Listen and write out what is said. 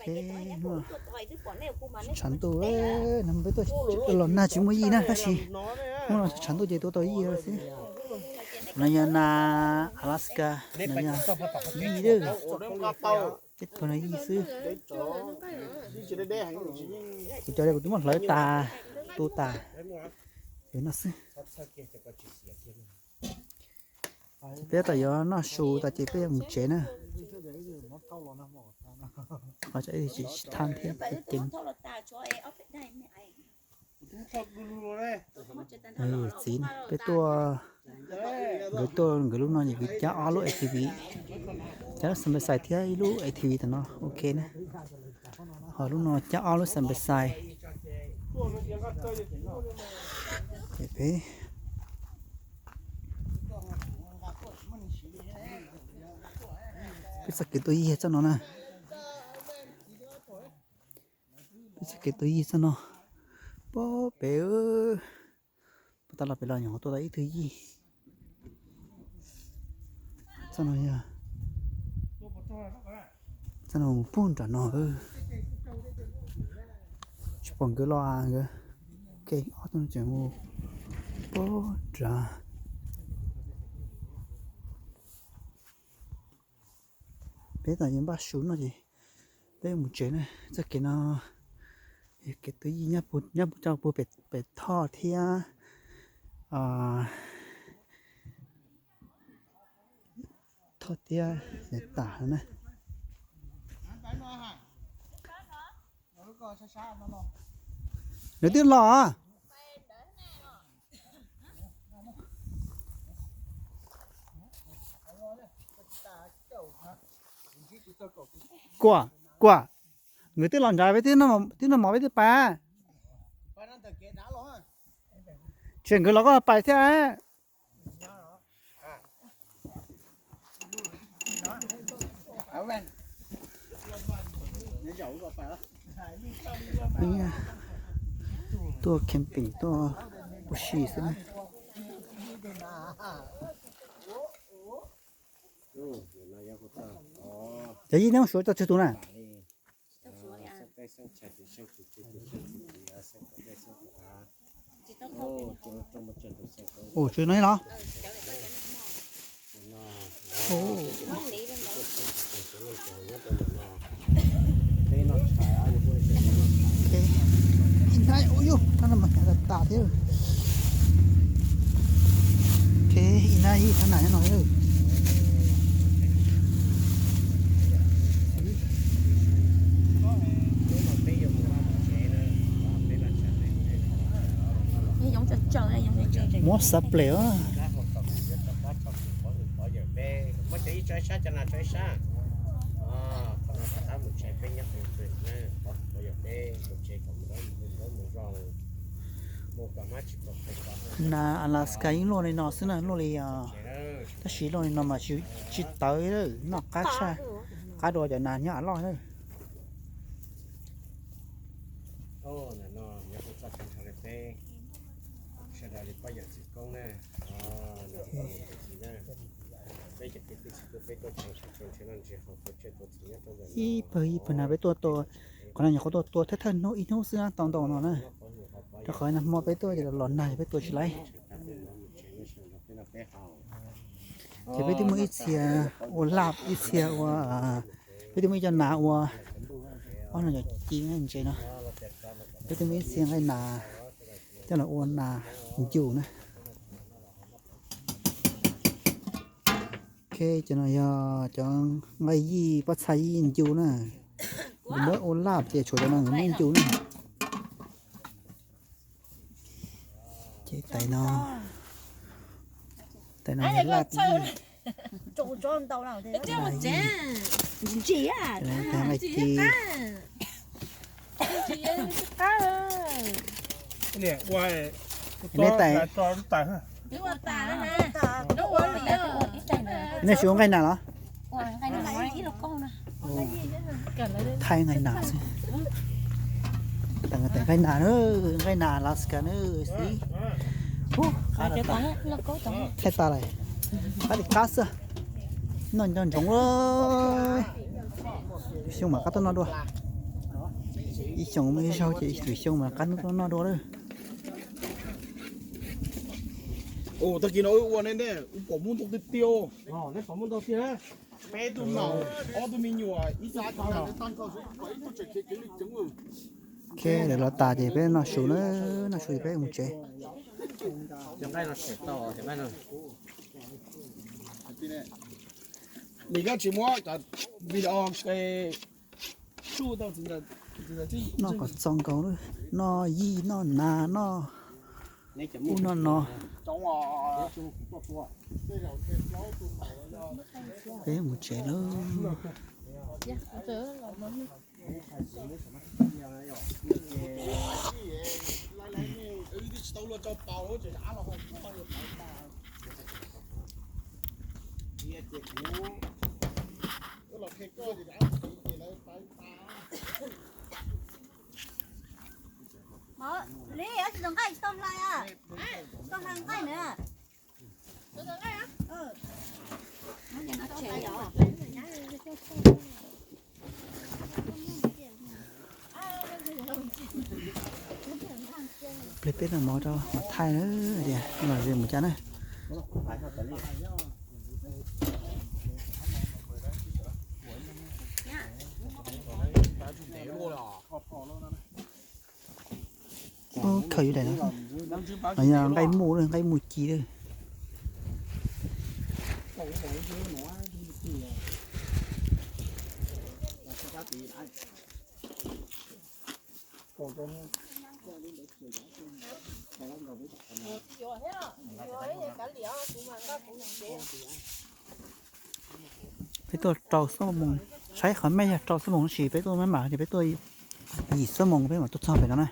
Hnub no tshav ntuj, peb tuaj los nag tsis muaj yij na, tab sis hnub no tshav ntuj ces tuaj tau yij xwb. No yog nas Alaska, no yog yij, tej tug no yij xwb. Kuv cov kuv twb muab hlawv tas, tu tas, no xwb. Peb tas yuav noj su tas ces peb yuav mus tsev na. Qhov tseem tsis thaj thiab ces txiv peb tuaj, nkawd tuaj nkawd lub no ces nkawd cab ob lub A T V, cab lub Xampasais thiab ib lub A T V tam no ok na. Ho lub no cab ob lub Xampasais. Ces peb, peb txoj kev tuaj yig txoj no na. Peb txoj kev tuaj yig txoj no, pog pem, pog tas los pem los nyuam qhuav tuaj tau ib tug yij. Txoj no yog, txoj no mus puag nram no, tsis pom nkawd los nkawd. Ok, ob tug tseem mus puag nrad. Peb tas yuav npaj su no ces peb mus tsev na. Txoj kev no, kev tuaj yig nyob puag, nyob puag rau puag pem Thoj thiab, Thoj thiab Niam Tam na. Nws twb los. Kuam, kuam, nkawd twb los nrad, peb twb noj mov peb twb pais. Tsis nkawd los koj pais thiab. Tuaj camping tuaj ua si xwb na. Cov yij neb mus suav tau tsawg tus na? Ua tsuav no los? Ib hnab, ua yus, hnab no mas hnyav tas tas thiab. Ok, ib hnab ib hnab nas nyob no. Muab xav plem os. Nas Alaska yeej luaj li no xwb na, luaj li, tab sis luaj li no mas tsis tawv, noj qab tshaj, qab dua cov nas nyob av loj na. Ib pawg ib pawg nas peb tuaj tua, qhov no nyuam qhuav tuaj tua thawj thawj hnub ib hnub xwb na, tau ntau no na. Rau qhov nag hmo peb tuaj ces los nag peb tua tsis laib. Ces peb twb muaj ib txhia ua laj, ib txhia ua, peb twb muaj ib co nas ua, ob no cov ci ntses no, peb twb muaj ib txhia nqaij nas coj los ua nas ncu na. Ok, cov no yog cov nqaij yij, pob txha yij ncu na. Nkawd muab ua laj ces tshuav cov no nkawd muab ncu na. Ces tais no, tais no yog laj yij. Tais nqaij ci. Neb tais, nej siv ua nqaij nas los? Thaij nqaij nas xwb. Tais nqaij nas na, nqaij nas Alaska na xwb. Thaij tas lawm, qab li qab xwb. Noj nco ntsoov lawm. Xyoo mam qab tuaj noj dua. Ib xyoos muaj ib zaug ces ib lwm xyoo mas qab hnub tuaj noj dua lawm. Tag kis no wb ua nej, wb pom muaj ntau tiag tiag. Peb tug maum, ob tug me nyuam, ib tug. Lawv los tas ces peb noj su na, noj su peb mus tsev. Nim no tsis muab video, noj kom txog nkaus, noj yij noj nas noj ub noj no. Peb mus tsev lawm. Li, tsis tau nqaij, tsis tau hlais, tsis tau hlais nqaij na. Ple peb noj mov rau mam thaij na, tias lom zem mus cas na. Khaws yus daim no, nqaij muj, nqaij muj ci lawm. Peb tuaj rau xuab moos, saib qhov mej yog rau xuab moos tab sis peb tuaj maj mam ces peb tuaj yim xuab moos peb mam tuaj txog pem no na.